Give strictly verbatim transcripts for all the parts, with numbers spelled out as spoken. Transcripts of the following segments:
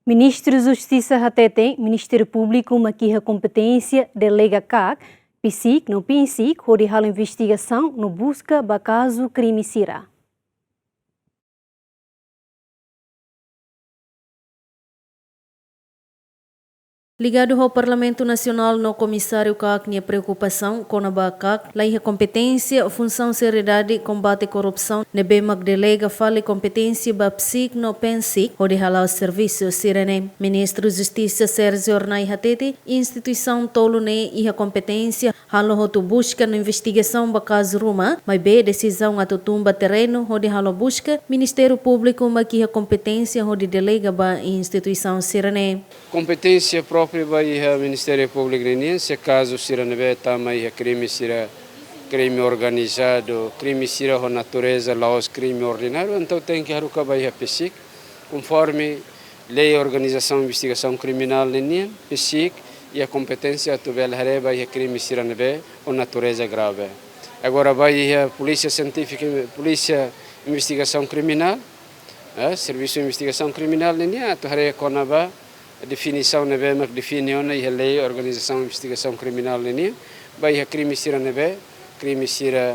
Ministru Justisa hateten, Ministériu Públiku mak iha kompeténsia delega KAK, PCIC no PNCIC hodi halo investigasaun no buska ba kazu krime sira. Ligadu ho Parlamentu Nasionál no Komisáriu KAK nia preokupasaun kona-ba KAK la iha kompeténsia, funsaun, seriedade, kombate korrupsaun, ne'ebé mak delega fali kompeténsia ba PCIC no PNCIC hodi hala'o servisu sira-ne'e. Ministru Justisa Sérgio Hornai hateten, instituisaun tolu ne'e iha kompeténsia halo hotu buska no investigasaun ba kazu ruma, maibé desizaun atu tun ba terrenu hodi halo buska, Ministériu Públiku mak iha kompeténsia hodi delega ba instituisaun sira-ne'e. Kompeténsia própriu ba iha Ministériu Públiku ninian, se kazu sira ne'ebé tama iha krime sira, krime organizadu, krime sira ho natureza la'ós krime ordináriu, entaun tenke haruka ba iha PCIC, konforme lei organizasaun investigasaun kriminál ninian, PCIC iha kompeténsia atu bele haree ba iha krime sira ne'ebé ho natureza grave. Agora ba iha Polísia Sientífika, Polísia Investigasaun Kriminál, eh, Servisu Investigasaun Kriminál ninian atu haree kona-ba definisaun ne'ebé mak define ona iha lei organizasaun investigasaun kriminál ninian, ba iha krime sira ne'ebé, krime sira,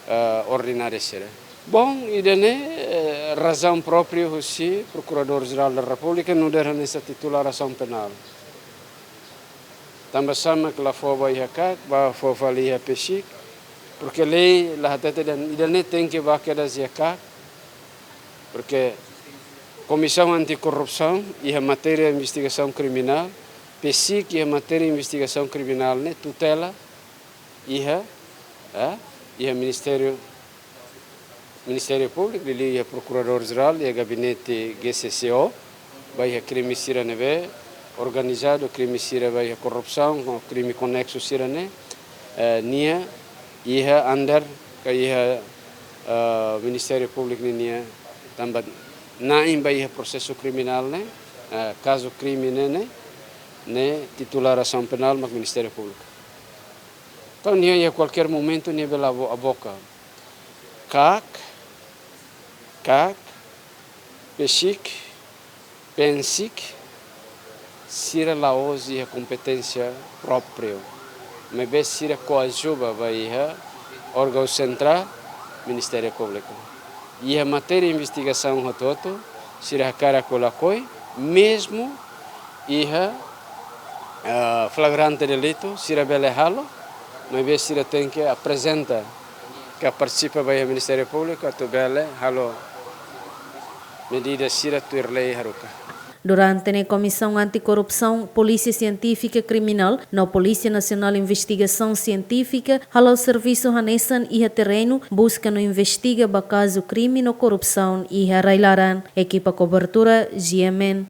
eh, ordináriu sira. Bom, ida-ne'e, eh, razaun própriu husi Prokuradór Jerál da Repúblika nu'udar hanesan titulár asaun penál. Tanba sá mak la fó ba iha KAK, ba fó fali iha PCIC, porke lei la hatete dehan ida-ne'e tenke ba kedas iha KAK, porke Komisaun Antikorrupsaun iha matéria investigasaun kriminál, PCIC iha matéria investigasaun kriminál ne'e tutela iha, eh, iha Ministériu, Ministériu Públiku, liuliu iha Prokuradór Jerál, iha Gabinete GCCO, ba iha krime sira ne'ebé organizadu, krime sira ba iha korrupsaun, ho krime koneksu sira-ne'e, eh, nia iha under ka iha, eh, Ministériu Públiku ninia tanba na'in ba iha prosesu kriminál ne'e, eh, kazu krime ne'e, ne'e, ne'e titulár asaun penál mak Ministériu Públiku. Entaun nia iha kualkér momentu nia bele abo-, aboka. KAK, KAK, PCIC, PNCIC, sira la'ós iha kompeténsia própriu, maibé sira koadjuva ba iha órgaun sentrál, Ministériu Públiku. Iha matéria investigasaun hotu-hotu, sira hakarak ka lakohi, mezmu iha, ah, flagrante delitu, sira bele halo, maibé sira tenke aprezenta ka partisipa ba iha Ministériu Públiku atu bele halo medida sira tuir lei haruka. Durante ne'e Komisaun Antikorrupsaun, Polísia Sientífika Kriminál no Polísia Nasionál Investigasaun Sientífika hala'o servisu hanesan iha terrenu, buska no investiga ba kazu krime no korrupsaun iha rai-laran. Ekipa kobertura, GMN.